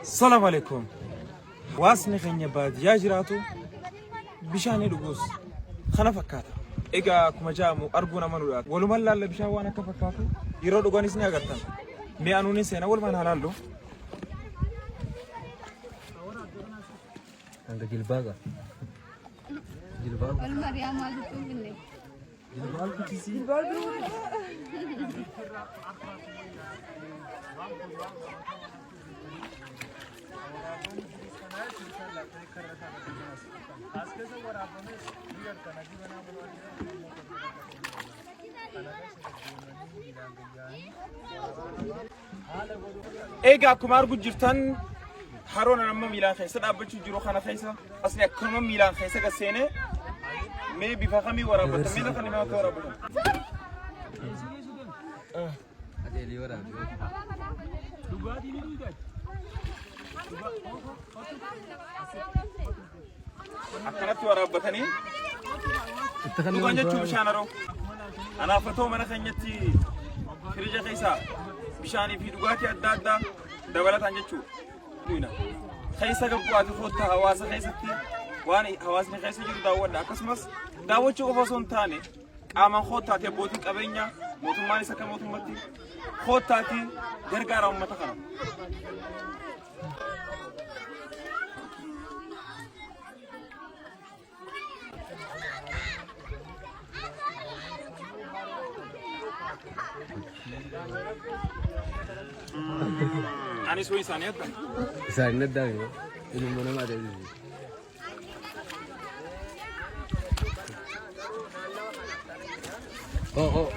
Salaam alaikum. Hawaasni keenya baadiyyaa jiraatu bishaan ni dhugus kana fakkaata. Egaa akkuma jedhamu arguun amanuudha. Walumaan laalla bishaan waan akka fakkaatu yeroo dhuganis ni agartan. Mee anuunis seena walumaan haa laallu. Hanga jilbaa gaa. Jilbaa. Ol Mariyaa maal jechuun finne? Egaa akkuma argu jirtan haroon amma miilaan keessa dhaabbachuu jiru kana keessa asni akkanuma miilaan keessa gad seenee mee bifa kamii waraabbatan mee lafa nama akka waraabbatan. Adeelii waraabee. Akkanatti waraabbatanii dhugan jechuun bishaan haroo. Anaaf ta'u mana keenyatti firija keessaa bishaanii fi dhugaatii adda addaa dabalataan jechuudha. Dhuyna. Keessa gabbu'aati koottaa hawaasa keessatti waan hawaasni keessa jiru daawwadha. Akkasumas daawwachuu qofa osoo hin taane qaamaan koottaati abbootiin qabeenyaa mootummaanis akka mootummatti koottaati gargaara uummata kana. Anis wayii isaanii adda. Isaan addaa immoo ilmoo nama adeemsisu. Oh, oh.